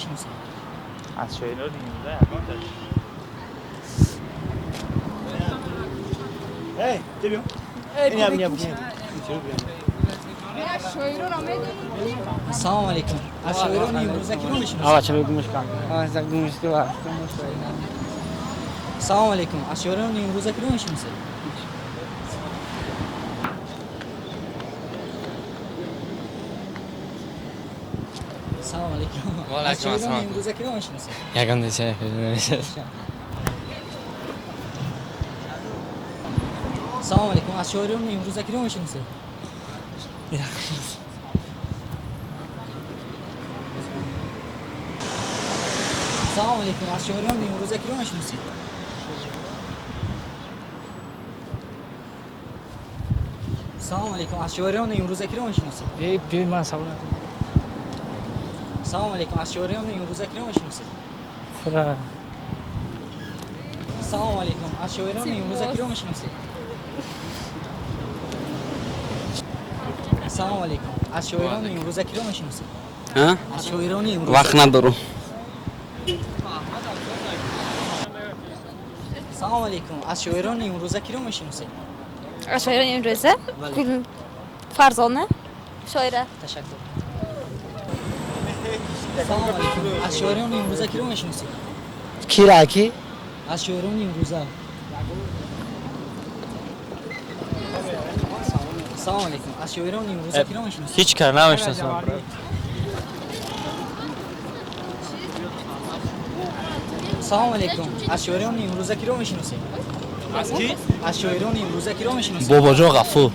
мешиносед? Аз шоирони имрӯза ягон таш. Салом алейкум. Аз шоирони имрӯза киро мешиносед? Салом алейкум. Аз шоирони имрӯза киро мешиносед? Салом алейкум. Аз шоирони имрӯза киро мешиносед? Ягон намешиносам. Салом алейкум. Аз шоирони имрӯза киро мешиносед? Салом алейкум. Аз шоирони имрӯза киро мешиносед? Салом алейкум. Аз шоирони имрӯза киро мешиносед? Ман савол Салом алейкум. Аз шоирони имрӯза киро мешиносед? Салом алейкум. Аз шоирони имрӯза киро мешиносед? Салом алейкум. Аз шоирони имрӯза киро мешиносед? Аз шоирони имрӯза. Вақт надорам. Салом алейкум. Аз шоирони имрӯза киро мешиносед? Аз шоирони имрӯза? Бале. Гул Фарзона шоира. Ташаккур. Салом алейкум. Аз шоирони имрӯза киро мешиносед? Кира ки? Аз шоирони имрӯза. Салом алейкум. Аз шоирони имрӯза киро мешиносед? Ҳеҷ кар намешиносам. Салом алейкум. Аз шоирони имрӯза киро мешиносед? Аз ки? Аз шоирони имрӯза киро мешиносед? Бобоҷон Ғафур.